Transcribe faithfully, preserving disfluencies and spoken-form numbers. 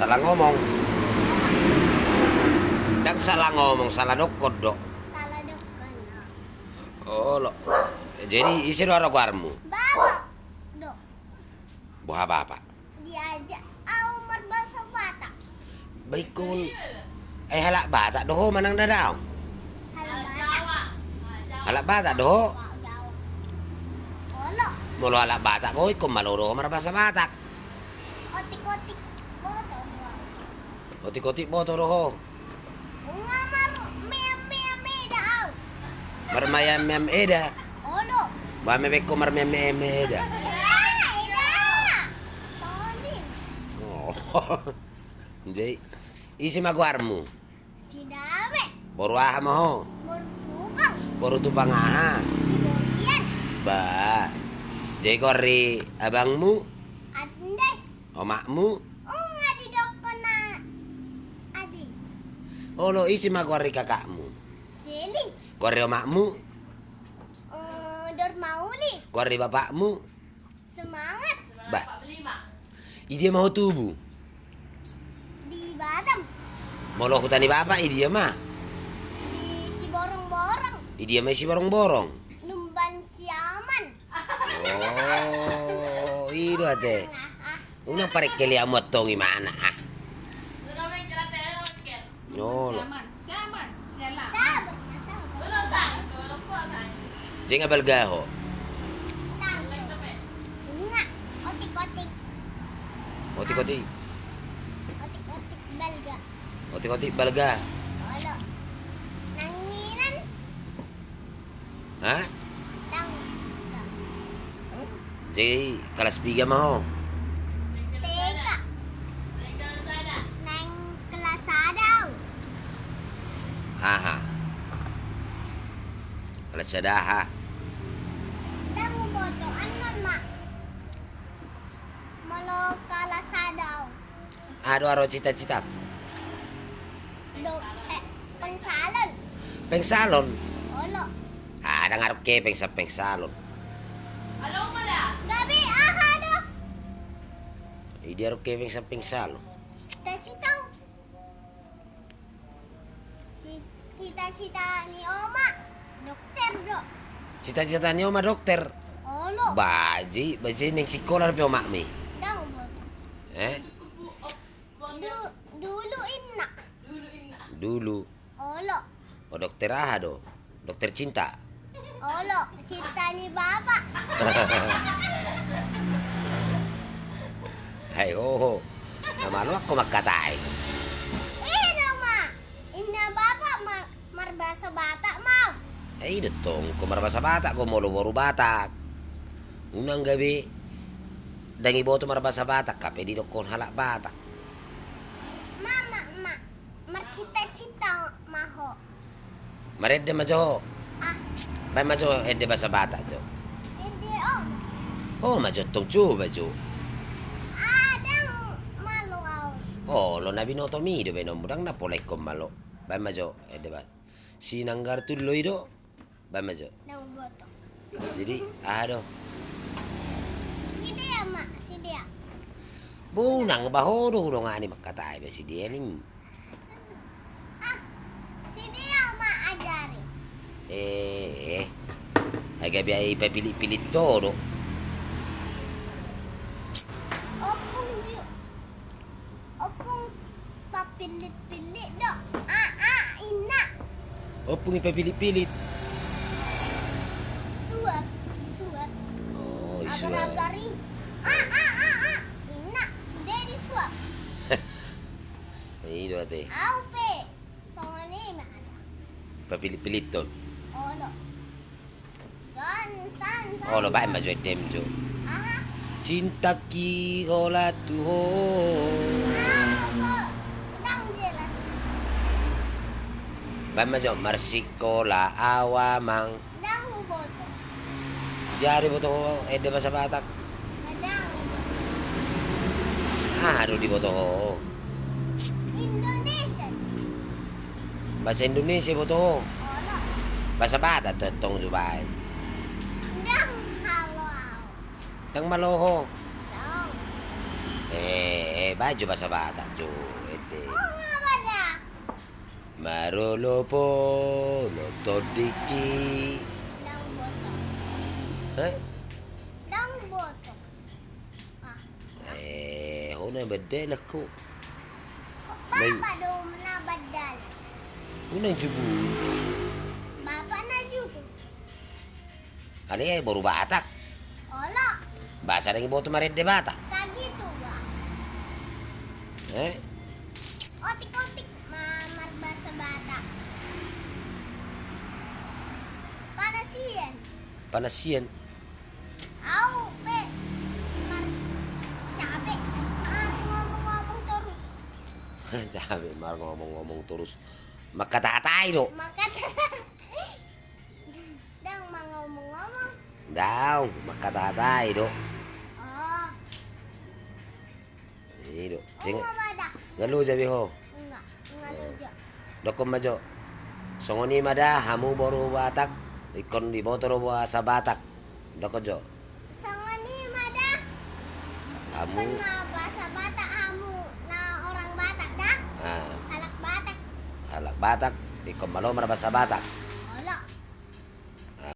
Salah ngomong. Ndang salah ngomong, salah dokkon do. Salah dokkon do. Olo. Jadi ise do haroa goarmu? Bapak do. Boha bapak? Diajak au marbahasa Batak. Baik kon. Eh, halak Batak do ho manang ndada? Halak Batak. Halak Batak do ho? Olo. Molo halak Batak ho, ingkon malo do ho marbahasa Batak. Otik-otik boto do ho. Otik-otik boto do ho. Nunga marmeam-meam eda au. Marmeam-meam eda? Olo. Boha ma baen ho marmeam-meam eda? Eda, eda. Songon i. Oh. Jadi ise ma goarmu? Si Dame. Boru aha ma ho? Boru Tupang. Boru Tupang aha? Siborian. Ba. Jadi goar ni abangmu? Andes. Omakmu? Nunga didokkon na adi. Olo, ise ma goar ni kakakmu? Seling. Goar ni omakmu? Eh, Dormauli. Goar ni bapakmu? Semangat. Bah. Di dia ma ho tubu? Di Batam. Molo huta ni bapak, i dia ma? Di Siborongborong. I dia ma i Siborongborong? Numban Siaman. Oh, i do ate. Unang parengkel i, amu antong i mana ah. Olo. Sabar, sabar. Jeng balga ho. Nunga. Otik-otik. Otik-otik. Otik-otik balga. Otik-otik balga. Olo. Nanginan. Hah? Tang. Jadi kelas piga ma ho? T K. Naeng kelas sada au. Aha. Kelas sada aha? Ndang huboto annon ma. Molo kelas sada au. Aha do haroa cita-cita? Dok-, eh, pengsalon. Pengsalon? Olo. Ah, ndang adong hepeng sian pengsalon. Gabe aha do? Idia adong hepeng sian pengsalon? Cita-cita. Ci-, cita-cita ni oma dokter do. Cita-cita ni oma dokter? Olo. Baji, baji naeng sikola dope omakmi? Ndang huboto. Eh? Du-, dulu inna. Dulu. Olo. O dokter aha do? Dokter cinta? Olo, cinta ni bapak. Hai ho ho. Na malo ho mangkatai. I do ma. Inna bapak ma-, marbahasa Batak ma. Eh, i do tong, ho marbahasa Batak ho molo boru Batak. Unang gabe ndang iboto marbahasa Batak, hape didokkon halak Batak. Ma, ma, ma. Marcita-cita ma ho. Marende ma jo ho. Ah. Baen ma jo ende bahasa Batak jo. Ende o. O ma jo tong, coba jo. Ah, ndang malo au. Olo, na binotomi do baenonmu, ndang na pola ingkon malo. Baen ma jo ende ba-, sinanggar tullo i do. Baen ma jo. Ndang huboto. Jadi aha do? Sidea ma, sidea. Bo, unang ba ho do hudongani mangkatai ba sidea ning. Ah, sidea ma ajari. Eh, eh. Ai gabe ai papilit-pilit ho do. Ompung ju-, ompung papilit-pilit do. A, a, inna. Ompung i papilit-pilit. Suap, suap. Oh, i suap. Agar-agar i. A, a, a, a. Inna, sude disuap. I do ate. Au pe. Songon i ma. Papilit-piliton. Olo. Olo, baen ma jo endem jo. Aha? Cintaku holan tu ho. Ah, so, ndang jelas. Baen ma jo, marsikola au amang. Ndang huboto. Jadi boto ho ende bahasa Batak. Ndang huboto. Aha do diboto ho? Indonesia. Bahasa Indonesia boto ho? Olo. Bahasa Batak tong jo baen. Ndang malo au. Ndang malo ho? Ndang. E Eh, eh, baen jo bahasa Batak jo, ende. Oh, nga bada. Marolopo, nonton diki. Ndang boto. Eh? Ndang boto. Ah. Eh, ho na badalak ho. Bapa do na badalak. Ho na jubu. Bapa na jubu. Alai boru Batak. Olo. Bahasa ndang diboto marende Batak. Sagitu ba. Eh? Otik-otik ma marbahasa Batak. Panasian. Panasian. Au pe mar cabe mar ngomong-ngomong torus. Cabe mar ngomong-ngomong torus. Mangkatahata i do. Mangkata. Ndang mangomong-ngomong. Ndang, mangkatahata i do. Oh. I do. Nga loja be ho. Nga, nga loja. Dokkon ma jo. Songon i ma da hamu boru Batak, ingkon diboto do bahasa Batak. Dokkon jo. Songon i ma da. Hamu. Ingkon ma bahasa Batak hamu na orang Batak da. Ah. Halak Batak. Halak Batak, ingkon malo marbahasa Batak.